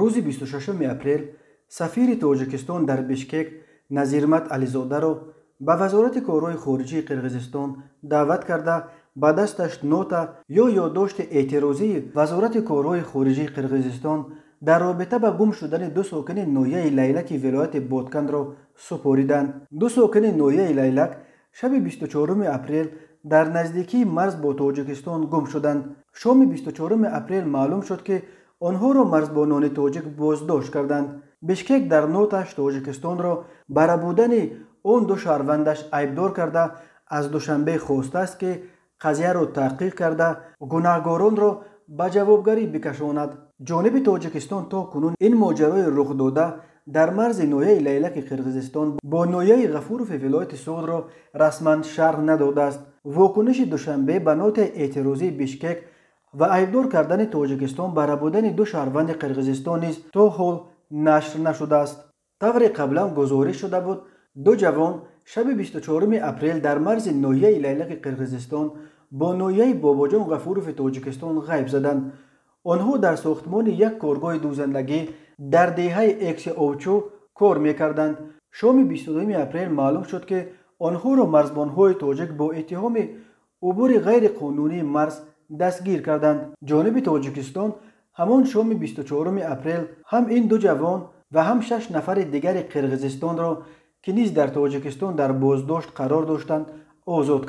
Рӯзи 26 апрел сафири Тоҷикистон дар Бишкек Назирмат Ализодаро ба Вазорати корҳои хориҷии Қирғизистон даъват карда, ба дасташ нота ё ёддошти эътирозии Вазорати корҳои хориҷии Қирғизистон дар робита ба гум шудани ду сокини ноҳияи Лайлаки вилояти Ботканро супориданд. Ду сокини ноҳияи Лайлак шаби 24 апрел дар наздикии марз бо Тоҷикистон гум шуданд. Шоми 24 апрел маълум шуд, ки онҳоро марзбонони тоҷик боздошт карданд. Бишкек дар ноташ Тоҷикистонро ба рабудани он ду шаҳрвандаш айбдор карда, аз Душанбе хостааст, ки қазияро таҳқиқ карда, гунаҳгоронро ба ҷавобгарӣ бикашонад. Ҷониби Тоҷикистон то кунун ин моҷарои рухдода дар марзи ноҳияи Лайлаки Қирғизистон бо ноҳияи Ғафурови вилояти Суғдро расман шарҳ надодааст. Вокуниши Душанбе ба нотаи эътирозии Бишкек ва айбдор кардани Тоҷикистон ба рабудани ду шаҳрванди Қирғизистон низ то ҳол нашр нашудааст. Тавре қаблан гузориш шуда буд, ду ҷавон шаби 24 апрел дар марзи ноҳияи Лайлаки Қирғизистон бо ноҳияи Бобоҷон Ғафурови Тоҷикистон ғайб заданд. Онҳо дар сохтмони як коргоҳи дӯзандагӣ дар деҳаи Экси Овчу кор мекарданд. Шоми 22 апрел маълум шуд, ки онҳоро марзбонҳои тоҷик бо иттиҳоми убури ғайриқонунии марз дастгир карданд. Ҷониби Тоҷикистон ҳамон шоми 24 апрел ҳам ин ду ҷавон ва ҳам шаш нафари дигари Қирғизистонро, ки низ дар Тоҷикистон дар боздошт қарор доштанд, озод.